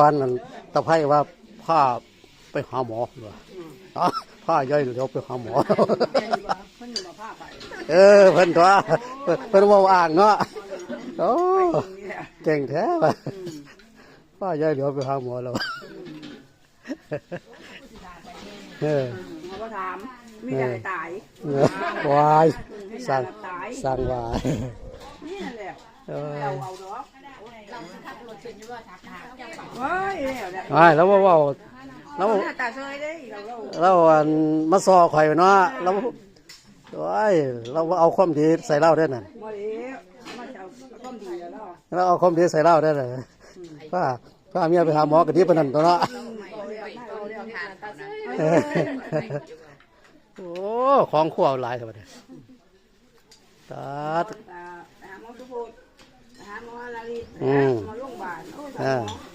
ປານນັ້ນ ຕາໄພວ່າພາໄປຫາໝໍ ເພິ່ນວ່າ ອາ ພາຍາຍຫຼຽວໄປຫາໝໍ. ເອີ ເພິ່ນຕົວະ ເພິ່ນ ເພິ່ນເວົ້າອ້າງເນາະ. ໂອ້ ເກັ່ງແທ້ວ່າ ພາຍາຍຫຼຽວໄປຫາໝໍແລ້ວ. ເອີ ເຮົາກໍຖາມ ມີແຕ່ໃຫ້ຕາຍ. ເອີ ວ້າຍ ມີແຕ່ໃຫ້ຕາຍ ສ້າງ ສ້າງວ່າ ນີ້ແຫຼະ ເອີ ເຮົາເອົາດອກ. ໂອ້ຍ ແລ້ວແຫຼະ ອ້າຍ ລາວບໍ່ເວົ້າ ລາວ ໜ້າຕາເຊີຍເດ້ ລາວ ລາວ ອັນ ມາຊໍຂ້ອຍເນາະ ລາວ ໂອ້ຍ ລາວເອົາຄວາມດີໃສ່ລາວເດ້ນັ້ນ ບໍ່ໄດ້ ມາເອົາຄວາມດີແລ້ວ ລາວເອົາຄວາມດີໃສ່ລາວເດ້ນັ້ນ. ອືມ ພາ ພາເມຍໄປຫາໝໍກໍດີປານນັ້ນຕົວະເນາະ. ອືມ ໂອ້ ຂອງຄົວຫຼາຍແທ້ບັດນີ້ ຕາດ ໄປຫາໝໍສຸໂພດ ໄປຫາໝໍລາລິດ ອືມ ໄປຫາໝໍໂລງບານ ໂອ້ຍ ເອີ ສາມໝໍ